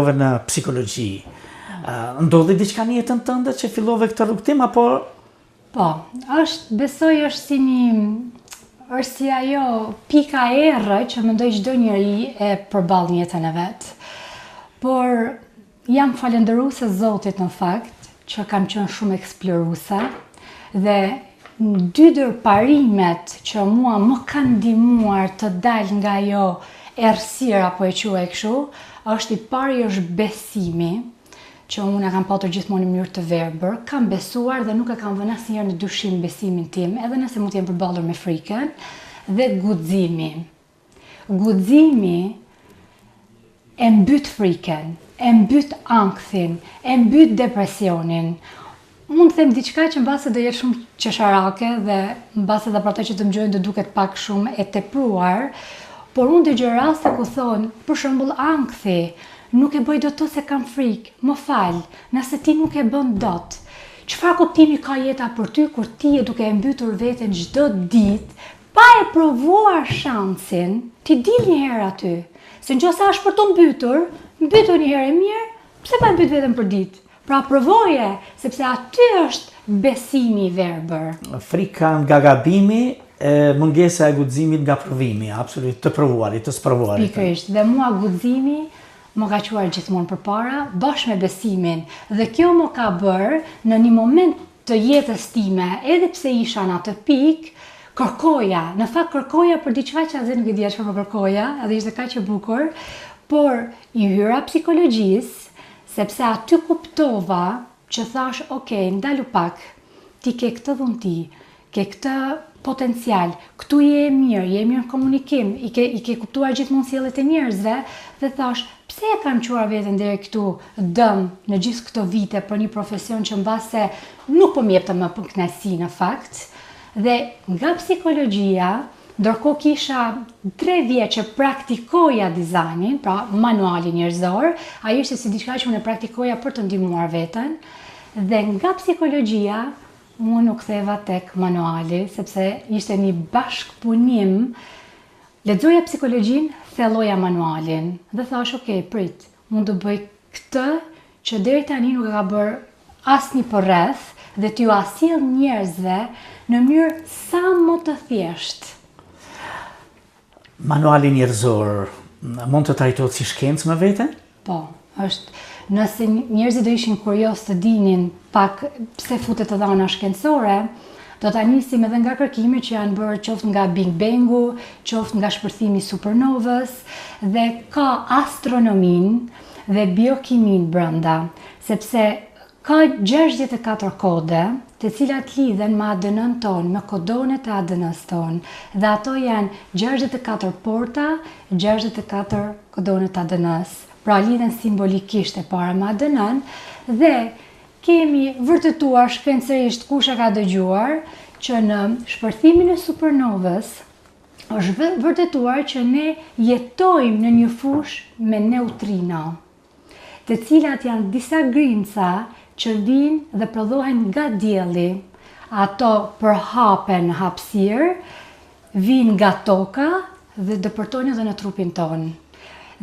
kalove në psikologji. Ndodhi diçka në jetën tënde që fillove këtë rrugëtim apo Po, është besoj është si një është si ajo pika e errët që mendoj çdo njeri e përball në jetën e vet. Por jam falënderuese Zotit në fakt që kam qenë shumë eksploruese dhe dy ndër parimet që mua më kanë ndihmuar të dal nga ajo errësira, po e quaj kështu, është i pari është besimi, që unë e kam patur gjithmonë në mënyrë të verbër, kam besuar dhe nuk e kam vënë asnjëherë në dyshim besimin tim, edhe nëse mund të jem përballur me frikën, dhe guximi. Guximi e mbyt frikën, e mbyt ankthin, e mbyt depresionin. Mund të them diçka që mbase do jetë shumë qesharake dhe mbase edhe për ata që të dëgjojnë do duket pak shumë e tepruar, por unë dëgjoj raste ku thonë, për shembull ankthi, nuk e bëj dot se kam frikë, më fal, nëse ti nuk e bën dot. Çfarë kuptimi ka jeta për ty kur ti je duke e mbytur veten çdo ditë pa e provuar shansin, ti dil një herë aty. Se nëse është për t'u mbytur, mbytu një herë e mirë, pse pa e mbyt veten për ditë? Pra provoje, sepse aty është besimi i verbër. Frika nga gabimi, e mungesa e guximit nga provimi, absolut, të provuarit, të sprovuarit. Pikërisht, dhe mua guximi më ka çuar gjithmonë përpara, bashkë me besimin. Dhe kjo më ka bërë në një moment të jetës time, edhe pse isha në atë pikë, kërkoja, në fakt kërkoja për diçka që as vetë nuk e dija çfarë po kërkoja, edhe ishte kaq e bukur, por i hyra psikologjisë, Sepse aty kuptova që thashë ok, ndalu pak, ti ke këtë dhunti, ke këtë potencial, këtu je e mirë, je e mirë në komunikim, i ke i ke kuptuar gjithmonë sjelljet e njerëzve dhe thashë pse e kam çuar veten deri këtu dëm në gjithë këto vite për një profesion që mbase nuk po më jepte më kënaqësi në fakt dhe nga psikologjia Ndërkohë kisha 3 vjet që praktikoja dizajnin, pra manualin njerëzor, ajo ishte si diçka që unë e praktikoja për të ndihmuar veten dhe nga psikologjia unë u ktheva tek manuali sepse ishte një bashkëpunim. Lexoja psikologjinë, thelloja manualin dhe thashë, ok, prit, unë do bëj këtë që deri tani nuk e ka bërë asnjë përreth dhe t'jua sjell njerëzve në mënyrë sa më të thjeshtë. Manuali njerëzor mund të trajtohet si shkencë më vete? Po, është nëse njerëzit do ishin kurioz të dinin pak pse futet edhe ana shkencore, do ta nisim edhe nga kërkimet që janë bërë qoftë nga Big Bangu, qoftë nga shpërthimi i supernovës dhe ka astronominë dhe biokiminë brenda, sepse ka 64 kode, të cilat lidhen me ADN-në tonë, me kodonet e ADN-së tonë, dhe ato janë 64 porta, 64 kodone të ADN-së, pra lidhen simbolikisht e para me ADN-në, dhe kemi vërtetuar shkencërisht kush e ka dëgjuar, që në shpërthimin e supernovës, është vërtetuar që ne jetojmë në një fushë me neutrino, të cilat janë disa grimca që vijnë dhe prodhohen nga dielli. Ato përhapen në hapësirë, vijnë nga toka dhe depërtojnë edhe në trupin tonë.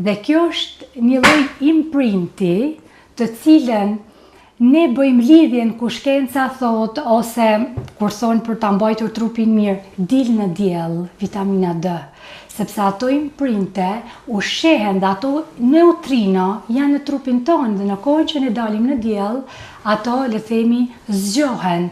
Dhe kjo është një lloj imprinti të cilën Ne bëjmë lidhjen ku shkenca thotë ose kur thonë për ta mbajtur trupin mirë, dil në diell, vitamina D, sepse ato imprinte ushqehen dhe ato neutrino janë në trupin tonë dhe në kohën që ne dalim në diell, ato le të themi zgjohen.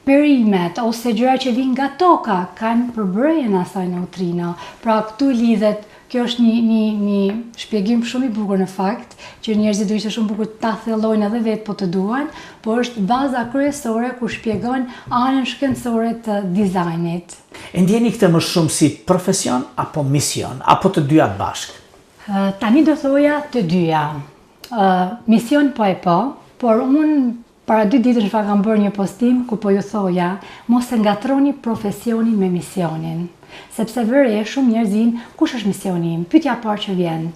Perimet ose gjëra që vijnë nga toka kanë përbërjen e asaj neutrino. Pra këtu lidhet, kjo është një një një shpjegim shumë i bukur në fakt, që njerëzit do ishte shumë bukur ta thellojnë edhe vetë po të duan, por është baza kryesore ku shpjegon anën shkencore të dizajnit. E ndjeni këtë më shumë si profesion apo mision, apo të dyja bashkë? Tani do thoja të dyja. Mision po e po, por unë Para dy ditësh në fakt kam bërë një postim ku po ju thoja, mos e ngatërroni profesionin me misionin. Sepse vë re shumë njerëz vijnë, kush është misioni im? Pyetja e parë që vjen.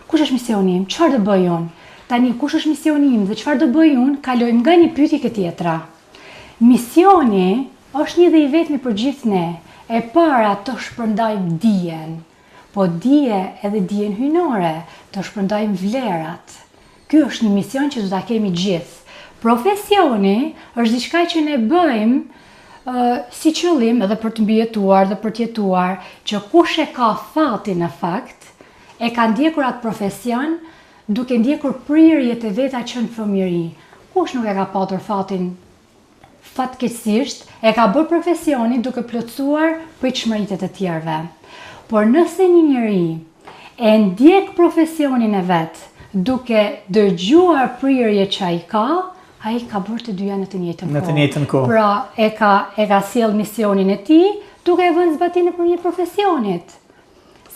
Kush është misioni im? Çfarë do bëj unë? Tani kush është misioni im dhe çfarë do bëj unë? Kalojmë nga një pyetje ke tjetra. Misioni është një dhe i vetmi për gjithë ne. E para të shpërndajmë dijen. Po dije edhe dijen hyjnore, të shpërndajmë vlerat. Ky është një mision që do ta kemi gjithë. Profesioni është diçka që ne bëjmë si qëllim edhe për të mbijetuar dhe për të jetuar, që kush e ka fatin në fakt, e ka ndjekur atë profesion duke ndjekur prirjet e veta që në fëmijëri. Kush nuk e ka patur fatin fatkeqësisht, e ka bërë profesionin duke plotësuar pritshmëritë e të tjerëve. Por nëse një njeri e ndjek profesionin e vet duke dëgjuar prirjet që ai ka, ai ka bërë të dyja në të njëjtën kohë. Në të njëjtën kohë. Pra, e ka e ka sjellë misionin e tij duke e vënë zbatim nëpërmjet profesionit.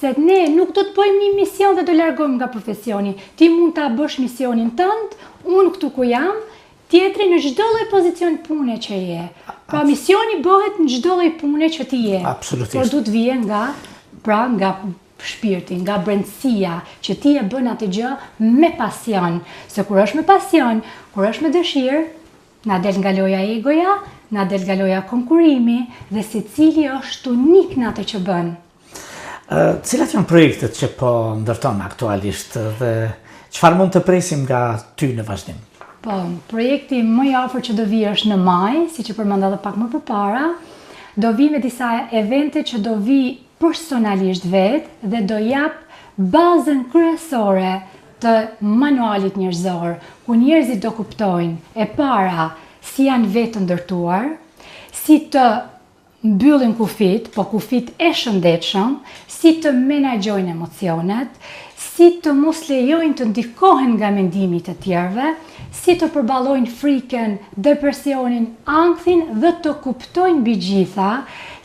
Se ne nuk do të bëjmë një mision dhe do largohemi nga profesioni. Ti mund ta bësh misionin tënd, unë këtu ku jam, tjetri në çdo lloj pozicion pune që je. Pra misioni bëhet në çdo lloj pune që ti je. Absolutisht. Por duhet të vijë nga pra nga shpirti, nga brendësia, që ti e bën atë gjë me pasion. Se kur është me pasion, kur është me dëshirë, na del nga loja egoja, na del nga loja konkurrimi dhe secili është unik në atë që bën. Cilat janë projektet që po ndërton aktualisht dhe çfarë mund të presim nga ty në vazhdim? Po, projekti më i afërt që do vijë është në maj, siç e përmenda edhe pak më përpara. Do vij me disa evente që do vij personalisht vetë dhe do jap bazën kryesore të manualit njerëzor, ku njerëzit do kuptojnë, e para, si janë vetë të ndërtuar, si të mbyllin kufijtë, po kufijtë e shëndetshëm, si të menaxhojnë emocionet, si të mos lejojnë të ndikohen nga mendimi i të tjerëve, si të përballojnë frikën, depresionin, ankthin dhe të kuptojnë mbi gjitha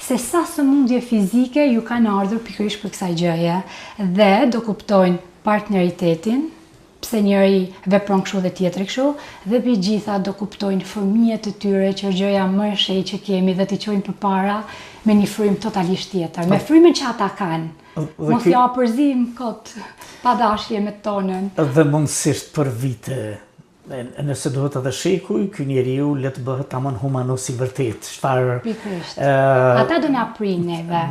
se sa sëmundje fizike ju kanë ardhur pikërisht për kësaj gjëje dhe do kuptojnë partneritetin, pse njëri vepron kështu dhe tjetri kështu, dhe mbi gjitha do kuptojnë fëmijët e tyre që është gjëja më e shenjtë që kemi dhe t'i çojnë përpara me një frymë totalisht tjetër, me frymën që ata kanë. Mos ja përzim kot pa dashje me tonën. Dhe mundësisht për vite, nëse duhet edhe shekuj, ky njeriu le të bëhet tamam humanus i vërtetë. Çfarë Pikërisht. Ata do na prijnë neve.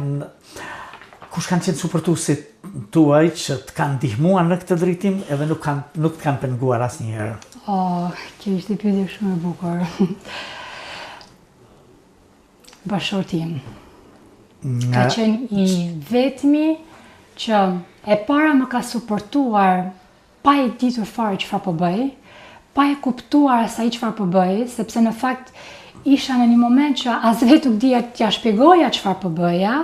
Kush kanë qenë suportuesit tuaj që të kanë ndihmuar në këtë drejtim edhe nuk kanë nuk të kanë penguar asnjëherë? Oh, kjo ishte pyetje shumë e bukur. Bashkëshorti im. Ka qenë i vetmi që e para më ka suportuar pa e ditur fare çfarë po bëj, pa e kuptuar as ai çfarë po bëj, sepse në fakt isha në një moment që as vetë nuk dija t'ia shpjegoja çfarë po bëja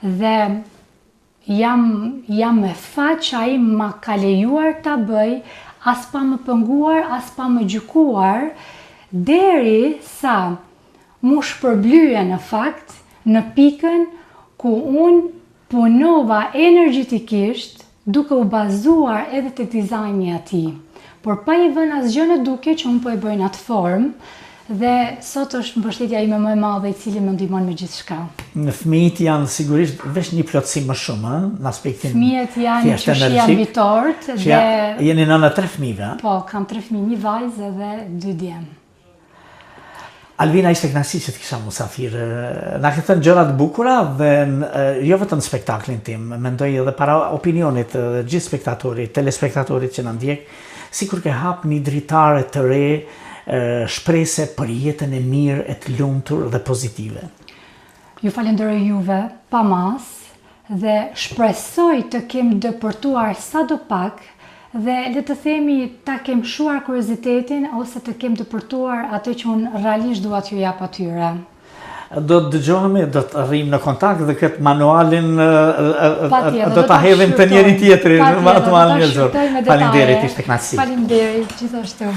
dhe jam jam me fat që ai ma ka lejuar ta bëj as pa më penguar, as pa më gjykuar, deri sa m'u shpërblye në fakt në pikën ku unë Punova energjetikisht duke u bazuar edhe te dizajni i atij, por pa i vënë asgjë në dukje që unë po e bëj në atë formë dhe sot është mbështetja ime më e madhe i cili më ndihmon me gjithçka. Fëmijët janë sigurisht veç një plotësim më shumë, ë, në aspektin Fëmijët janë qershia mbi tortë dhe Jeni nëna e tre fëmijëve, ë? Po, kam tre fëmijë, një vajzë edhe dy djem. Alvina ishte kënaqësi që të kisha musafir. Na ke thënë gjëra të bukura dhe jo vetëm në spektaklin tim, mendoj edhe para opinionit dhe gjithë spektatorit, telespektatorit që na ndjek, sikur ke hap një dritare të re shprese për jetën e mirë e të lumtur dhe pozitive. Ju falenderoj juve pa masë dhe shpresoj të kem depërtuar sado pak dhe le të themi ta kem shuar kuriozitetin ose të kem depërtuar atë që unë realisht dua t'ju jap atyre. Do të dëgjohemi, do të rrimë në kontakt dhe këtë manualin do ta hedhim te njëri tjetri, manualin njerëzor. Faleminderit, ishte kënaqësi. Faleminderit gjithashtu.